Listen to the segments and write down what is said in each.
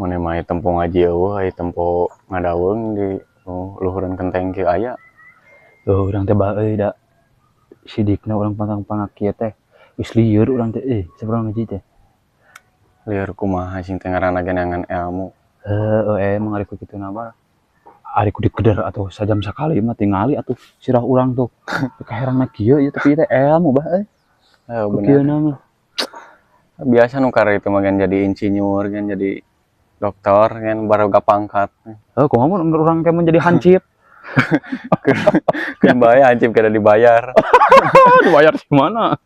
Maneh mah tempo ngaji eueuh, aya tempo ngadaweung di oh, luhureun kenteng kieu aya. Oh, urang teh bae euy da sidikna urang pangkang-pangak kieu teh. Geus lieur urang teh euy saurang ngaji teh. Lieur kumaha sing teh ngaranna ge neangan ilmu. Heueuh emang ari ku kitu na mah. Ari ku dikeder atuh sajam sakali mah tingali atuh sirah urang tuh. Kaherangna kieu ieu tapi teh ilmu bah euy. Heuh Ku bener. kieu na mah. Biasa nu kararitu mah gen jadi insinyur, gen jadi dokter, gen baroga pangkat. Heuh kumaha mun urang teh mun jadi hansip. Keun bae hansip kada dibayar. Dibayar di mana?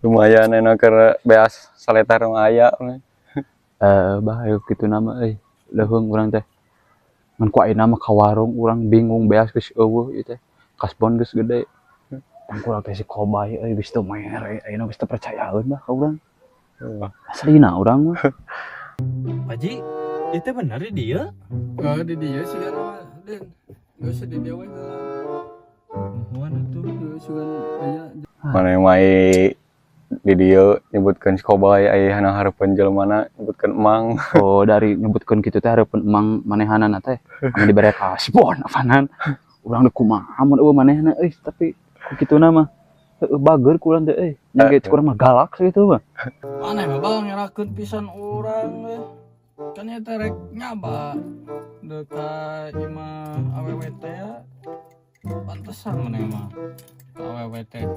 Lumayan enak keur beas saletar mah aya. Bah ayo kitu na mah euy. Leuheung urang teh. Ngan ku ayeuna mah ka warung urang bingung beas geus eueuh ieu teh. Kasbon geus gede. Tang kurang teh si Kobay euy geus teu mere ayeuna geus teu percayaeun bah ka urang. Aslina urang mah. Pak Ji, itu bener di dia? Oh, di dia sih kan mah, Den. Gak usah di dia we heula. Nuhun atuh. Heuh, sugan aya. Maneh mah di dieu nyebutkeun si Kobay aya na hareupeun jelema nyebutkeun emang. Oh, dari nyebutkeun kitu teh hareupeun emang manehanana teh. Anu dibere kasbon apanan. Urang deuk kumaha mun eueuh manehna euy tapi ku kituna mah heueuh bager ku urang teh euy. Nya ge urang mah galak sakitu mah. Maneh mah bang ngerakeun pisan urang we. Kan eta rek nyaba deuk ka imah awewe teh ya. Pantesan maneh mah ka awewe teh.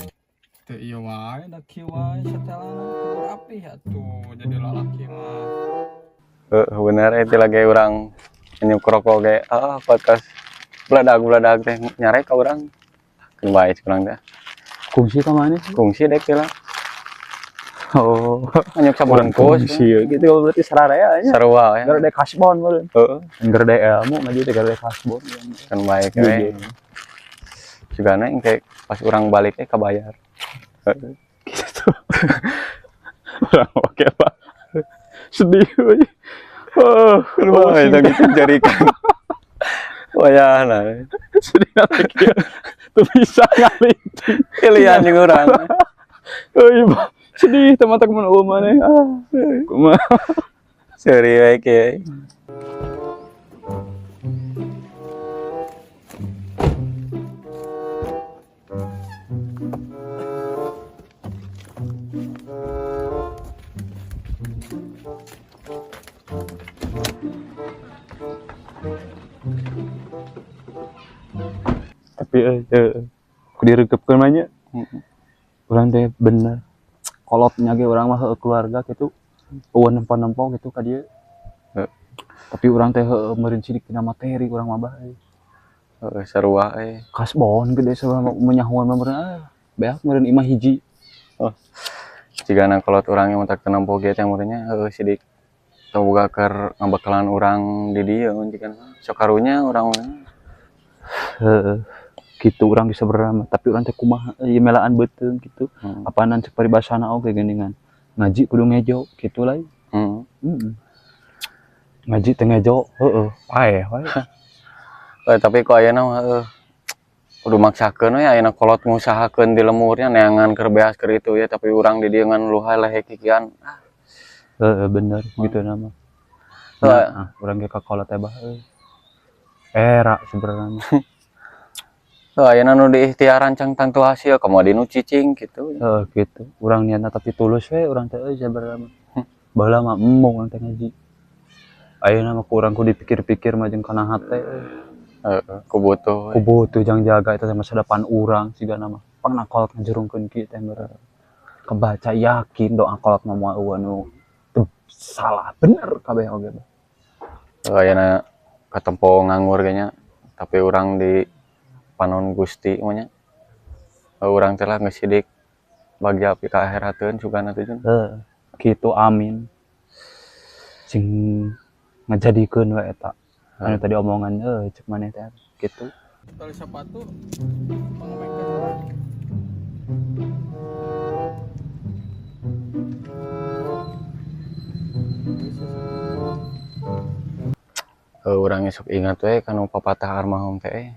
Teu ieu wae da kieu wae setelana kudu rapih atuh jadi lalaki mah. Heuh bener eta lagi urang nyuk rokok ge ah podcast beladag-beladag teh nyarek ka urang. Keun bae cek urang teh. Kungsi ka maneh? Kungsi dek teh lah. Oh, Nyuk sabungkus. kungsi gitu berarti sararea nya. Sarua ya. Garede kasbon meureun. Heeh. Garede ilmu ngaji teh garede kasbon. Keun bae we. Sugana engke pas urang balik teh kabayar. Gitu. Urang oke, Pak. Sedih euy. Oh, Wah, itu gitu jarikan. Wayahna. Sedih nanti kieu. Teu bisa ngalinting. Pilihan jeung urang. Euy, Pak. Sedih teman-teman eueuh maneh. Ah, kumaha. Seuri we kieu. Tapi ku direukeukeun mah nya. Urang teh bener. Kolotnya ge urang mah heueuh keluarga kitu. Eueuh nempo-nempo kitu ka dieu. Heeh. Tapi urang teh heueuh meureun sidik tina materi urang mah bah euy. Heeh sarua euy. Kasbon gede sarua mah menyahuan mah meureun ah. Beak meureun imah hiji. Oh. Jigana kolot urang yang tak nempo ge teh meureun nya heueuh sidik teu boga keur ngabekalan urang di dieu jigana sok karunya urang mah. Heeh. Kitu urang geus sabenerna mah, tapi urang teh kumaha ieu melaan beuteung kitu. Apanan cek paribasana oge geuningan. Ngaji kudu ngejo kitu lain. Heeh. Ngaji teh ngejo, heueuh, paeh wae. Tapi kok ayeuna mah heueuh. Kudu maksakeun we ayeuna kolot ngusahakeun di lemurnya neangan keur beas keur itu ya, tapi urang di dieu ngan luha lehe kikian. Ah. Heeh bener gitu na mah. Heeh. Nah, urang ge ka kolot teh bah euy. Era sebenarnya mah. Heuh ayeuna nu diikhtiaran can tangtu hasil komo di nu cicing kitu. Heeh kitu. Urang niatna tapi tulus we urang teh euy sabenerna mah. Baheula mah embung urang teh ngaji. Ayeuna mah ku urang ku dipikir-pikir mah jeung kana hate euy. Heeh, ku butuh we. Ku butuh jang jaga eta teh masa depan urang sigana mah. Pangna kolot ngajurungkeun kieu teh meureun. Kebaca yakin doa kolot mah moal eueuh nu teu salah bener kabeh oge mah. Heuh ayeuna katempo nganggur ge nya, tapi urang di panon Gusti mah nya. Urang teh lah geus sidik bagja pi ka akhirateun sugana teh Jun. Heuh, kitu amin. Sing ngajadikeun we eta. Anu tadi omongan euy cek maneh teh kitu. Tali sepatu pangamekeun heula. Urang sok ingat we kanu papatah almarhum teh.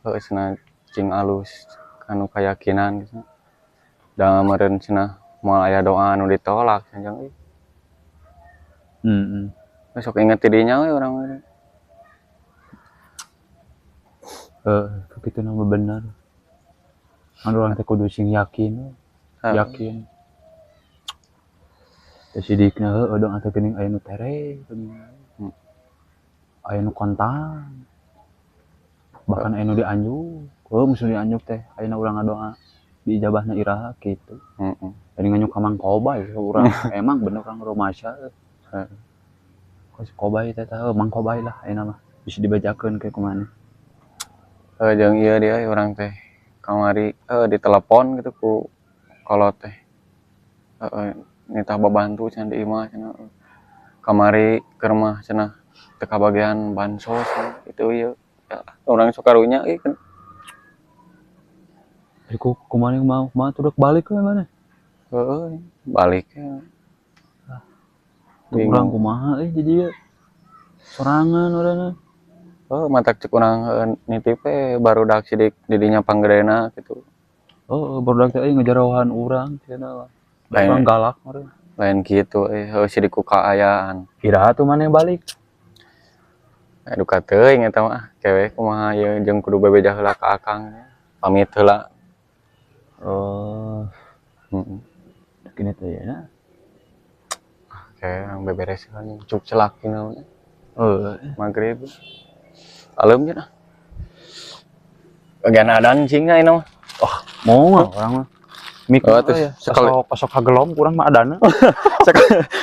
Heueuh cenah cing alus kanu kayakinan gitu. Da meureun cenah moal aya doa anu ditolak cenah euy. Heeh. Sok inget tidinya we urang mah. Kitu nama bener. Kan urang teh kudu sing yakin. Yakin. Teh sidikna heueuh dong atuh geuning aya nu tere geuning. Aya nu kontan. Bahkan aya nu dianjuk. Heueuh musuh dianjuk teh ayeuna urang ngadoa diijabahna iraha kitu. Heeh. Jadi nganyuk ka Mang Kobay urang emang bener urang rumasa. Heeh. Kos Kobay teh tah Mang Kobay lah ayeuna mah bisa dibejakeun ke kumaha. Jeung ieu dia urang teh kamari ditelepon gitu ku kolot teh. Heeh, nitah babantu cenah di imah cenah. Kamari keur mah cenah teu kabagian bansos itu ieu. Ya, urang sok karunya ieu kan. Jadi kumaha mau kumaha tuh balik ke mana? Heeh, balik ya. Tuh urang kumaha euy jadi ieu. Sorangan urangna. Oh, matak cek urang nitip we barudak sidik didinya panggedena gitu. Oh, barudak teh euy ngejaraohan urang cenah. Lain Urang galak meureun. Lain kitu euy, heuh sidik ku kaayaan. Iraha tuh maneh balik? Duka teuing eta mah, kewe kumaha ieu jeung kudu bebeja heula ka akang. Pamit heula. Oh. Heeh. Kini teh ya na. Oke, urang beberes heula cuk celak naon. Heeh. Magrib. Alem cenah. Bagian adan cingnya ini mah. Oh, mau mah orang mah. Mikir Oh, terus ya, sekali pasok kagelom kurang mah adana.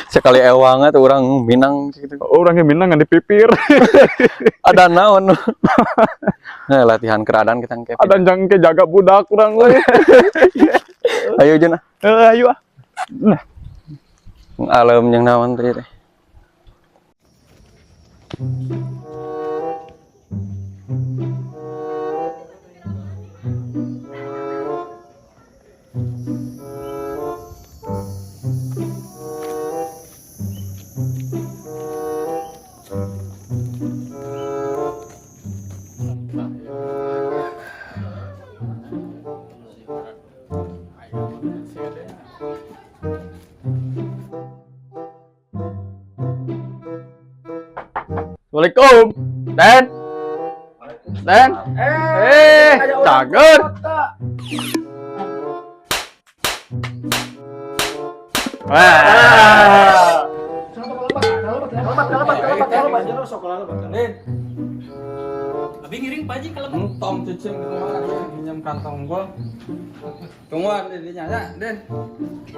Sekali ewangnya tuh orang Minang gitu. Oh, orangnya Minang ngan di pipir. Ada naon. Nah, latihan keradaan kita engke. Ada jangke jaga budak kurang we. Ayo jeung ah. Ayo ah. Nah. Alem jeung naon teh teh. Assalamualaikum. Den. Den. Cager. Wah. Abi ngiring Pak Haji kalau Tong cicing di rumah minjem kantong gua. Tungguan di dinya ya, Den.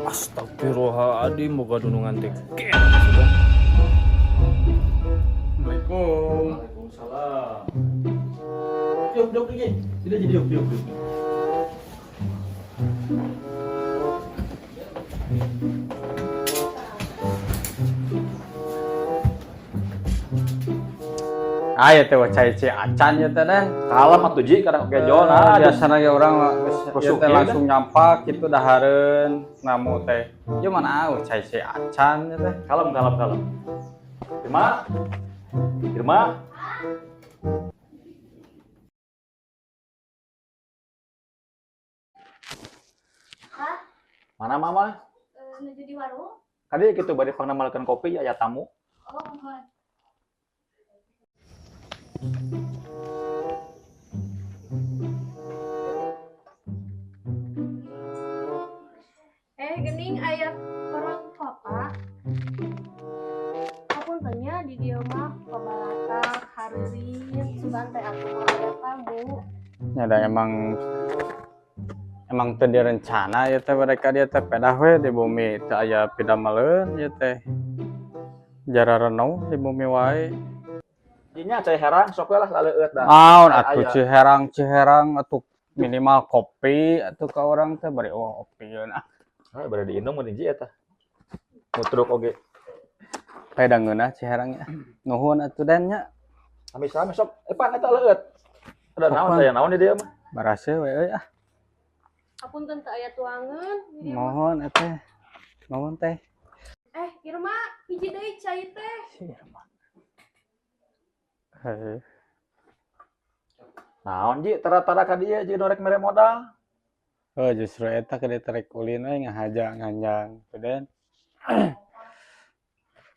Astagfirullahaladzim, boga dunungan teh. Assalamualaikum. Waalaikumsalam. Yuk, yuk, yuk. Tidak jadi yuk, yuk, yuk. Ayo teh cai cai acan ya teh Den. Kalem atuh Ji karena gejon ah biasana ge urang geus Rusuk teh ieu langsung nyampak kitu dahareun namu teh. Ieu mana au cai cai acan ya teh. Kalem kalem kalem. Irma. Irma. Hah? Mana mama? Nuju di warung. Tadi gitu bari pangnamalkeun kopi aya tamu. Oh, mohon. Gening aya orang papa. Apunten nya di dieu mah pabalatak, hareureun, sugan teh atuh mah aya tamu. Nya da emang teu direncana ieu teh mereka dia teh pedah we di bumi teu aya pidameleun ieu teh. Jara renau di bumi wae. Dinya cai herang sok we lah laleueut dah. Naon atuh Aya. Ciherang atuh minimal kopi atuh ka urang teh bari oh opieun ah. Ah, bari diinum mun hiji eta. Mutruk oge. Peda ngeunah Ciherang nya. Nuhun atuh Dan nya. Sami-sami sok pan eta leueut. Ada naon Sok, saya naon di dieu mah. Barase we euy ah. Apunten teu aya tuangeun di dieu mah. Mohon eteh. Nuhun teh. Irma, hiji deui cai teh. Si Irma. Heuh. Naon Ji tara-tara ka dieu jeung nu rek mere modal. Oh, justru eta ke ditarik ulin we ngahaja nganjang teh Den.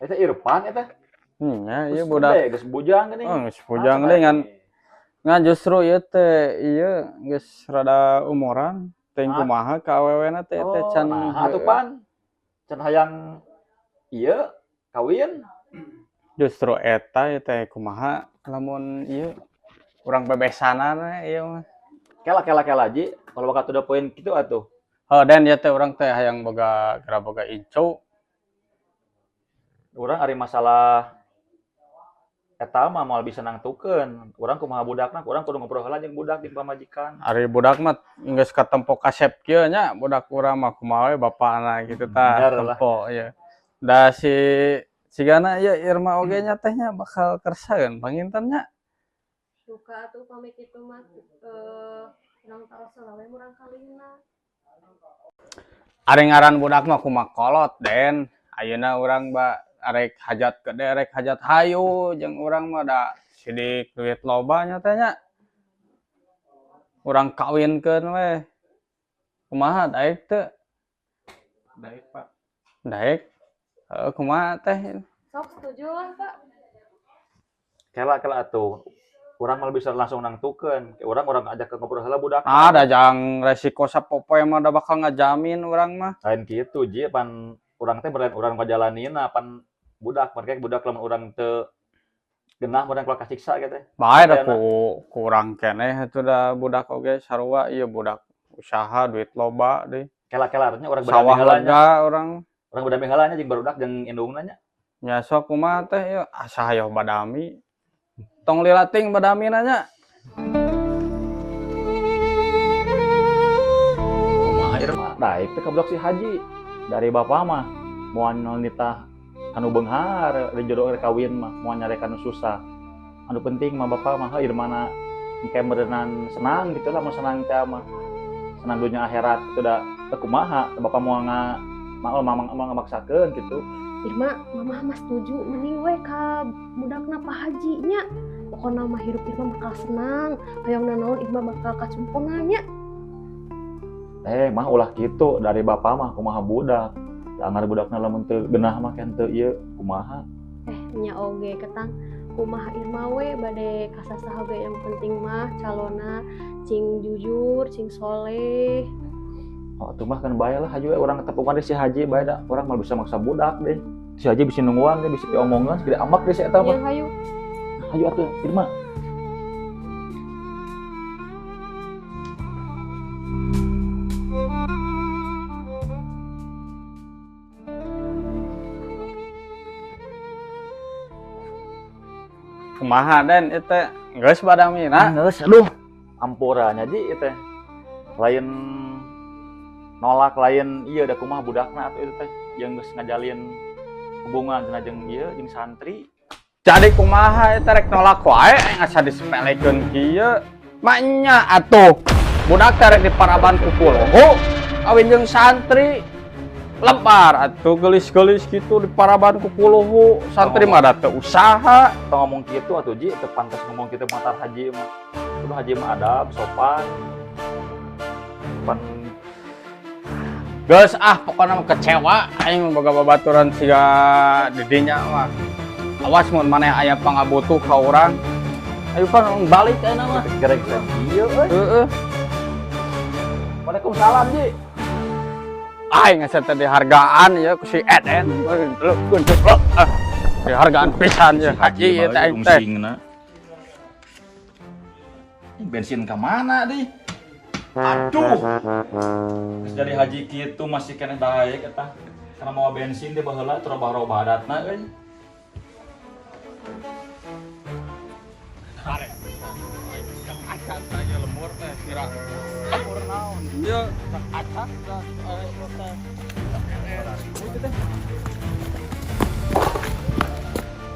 Eta Irfan eta. Nya ieu budak. Geus bujang geuning. Oh, geus bujang deui ngan justru ieu teh ieu geus rada umuran teuing kumaha ka awewena teh teh can. Nah, atuh pan can hayang ieu kawin. Justru eta ieu teh kumaha lamun ieu urang bebesanan ieu mah. Kela kela kela ji, kalau waktu udah poin kitu atuh. Heuh den ieu teh urang teh hayang boga geura boga incu. Urang ari masalah eta mah moal bisa nangtukeun. Urang kumaha budakna, urang kudu ngobrol heula jeung budak jeung pamajikan. Ari budak mah geus katempo kasep kieu nya, budak urang mah kumaha we bapana kitu tah tempo ieu. Da si sigana ieu Irma oge nya teh nya bakal kersaeun panginten nya. Duka atuh pamit kitu mah urang taros heula we murang kalina. Ari ngaran budak mah kumaha kolot Den. Ayeuna urang ba arek hajat gede arek hajat hayu jeung urang mah da sidik duit loba nya teh nya. Urang kawinkeun we. Kumaha daek teu? Daek, Pak. Daek. Heuh kumaha teh? Sok setuju lah, Pak. Kela kela atuh. Urang mah bisa langsung nangtukeun. Urang ngajak ke ngobrol heula budak. Ah, da jang resiko sapopoe mah da bakal ngajamin urang mah. Lain kitu ji pan urang teh berlain urang ngajalanina pan budak, mereka budak lamun urang teu genah urang keluar kasiksa gitu. Bae da ku kurang keneh atuh da budak oge sarua ieu budak usaha duit loba deui. Kela-kela artinya urang sawah lega urang. Urang badami heula nya jeung barudak jeung indungna nya. Nya sok kumaha teh ieu asa hayoh badami. Tong lila ting badamina nya. Kumaha Irma? Daek teh ka budak si Haji. Dari bapak mah moal nitah anu beunghar di jodoh rek kawin mah moal nyarek anu susah. Anu penting mah bapak mah heuh Irmana engke meureunan senang gitu lah, mun senang teh mah senang dunya akhirat itu da teu kumaha bapak moal nga moal mamang moal ngamaksakeun gitu. Irma, mamah mah setuju mending we ka budakna Pak Haji nya. Pokona mah hirup Irma bakal senang, hoyong nanaon Irma bakal kacumponan nya. Mah ulah kitu dari bapak mah kumaha budak. Anggar budakna lamun teu genah mah kan teu ieu kumaha. Nya oge ketang kumaha Irma we bade kasasaha ge yang penting mah calona cing jujur, cing soleh. Oh, atuh mah kan bae lah haji we urang ketepungan si Haji bae da urang mah bisa maksa budak deh. Si Haji bisa nungguan deh, bisa diomongan segede amak deh si eta mah. Ya hayu. Hayu atuh Irma. Kumaha Den ieu teh geus badamina? Geus aduh ampura nya ji ieu teh. Lain nolak lain ieu da kumaha budakna atuh itu teh jeung geus ngajalin hubungan cenah jeung ieu jeung santri. Jadi kumaha eta rek nolak wae asa disepelekeun kieu. Maknya atuh budak teh rek diparaban ku puloho kawin jeung santri. Lebar atuh geulis-geulis gitu diparaban ku puluhu santri mah da teu usaha. Tong ngomong kitu atuh ji teu pantes ngomong kitu matar haji mah. Kudu haji mah adab sopan. Pan geus ah pokona mah kecewa aing boga babaturan siga didinya mah. Awas mun maneh aya pangabutuh ka urang. Ayo pan balik ayeuna mah. Gerek ieu euy. Heeh. Waalaikumsalam ji. Aing asa teh dihargaan ya ku si Eden. Dihargaan pisan ya haji ieu teh aing teh. Bensin ka mana deui? Aduh. Geus jadi haji kitu masih keneh daek eta. Karena mau bensin teh baheula teu robah-robah adatna euy. Arek. Acak saja lemur teh kira. Lemur naon? Ieu acak teh.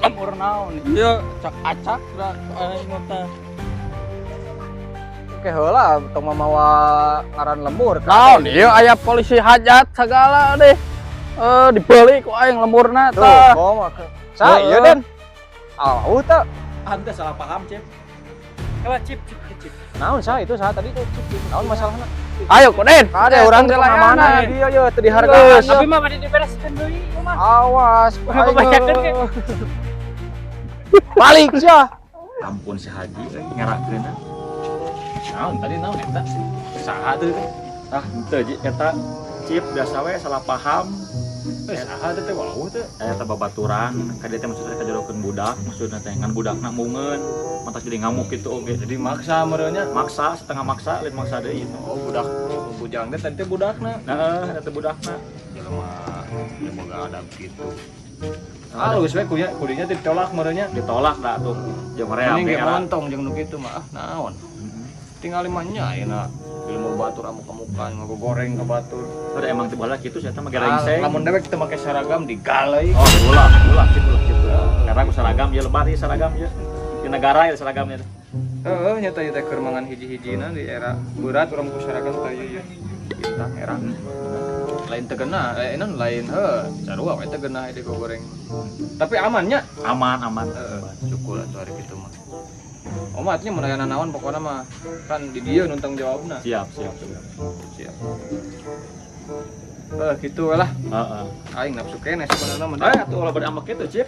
Lemur naon? Ieu cak acak teh. Oke heula tong mamawa ngaran lembur. Naon ieu aya polisi hajat segala deh. Dibeli ku aing lemburna tah. Tuh, sa ieu Den. Auh teh. Ante salah paham, Cip. Kela cip cip cip. Naon sa itu sa tadi tuh cip cip. Naon masalahna? Ayo koden. Ada urang teh mana dia ye teu dihargaan. Tapi mah bade dibereskeun deui ieu mah. Awas, bacakeun ke. Balik sia. Ampun si Haji euy ngerakeunna. Naon tadi naon eta? Saha teh teh? Ah, henteu Ji, eta Cip biasa we salah paham. Eh, saha teh teh wawuh teh? Eta babaturan, ka dieu teh maksudna kajodokeun budak, maksudna teh ngan budakna mungeun, matak jadi ngamuk gitu oge. Jadi maksa meureunnya. Maksa, setengah maksa, lain maksa deui itu. Oh, budak bujang teh tadi teh budakna. Heeh, eta budakna. Jelema ya boga adab kitu. Halus we kuya kudinya teh ditolak meureunnya. Ditolak da tuh. Jeung hoream Mending ge era. montong jeung nu kitu mah ah naon. Tinggal mah nya ayeuna ilmu batur amuk-amukan ngagogoreng ka batur. Udah emang teu baheula kitu sia mah Ah, gerengseng. lamun dewek teu make seragam digalai. Oh, ulah, ulah kitu ulah kitu. Karena ku seragam ya lebar ieu seragam ya. Di negara ya seragamnya. Heeh, nya teh teh keur mangan hiji-hijina di era berat urang ku seragam teh ieu. Bintang era. Lain teu geunah, eh non lain heuh, sarua we teu geunah di goreng. Tapi amannya. Aman, aman. Heeh, syukur atuh hari kitu mah. Oh, mah artinya mun aya nanaon pokona mah kan di dieu nu tanggung jawabna. Siap, siap, siap. Siap. Eh, gitu we lah. Heeh. Aing nafsu keneh sebenarnya mah. Eh, atuh ulah beramak kitu, Cip.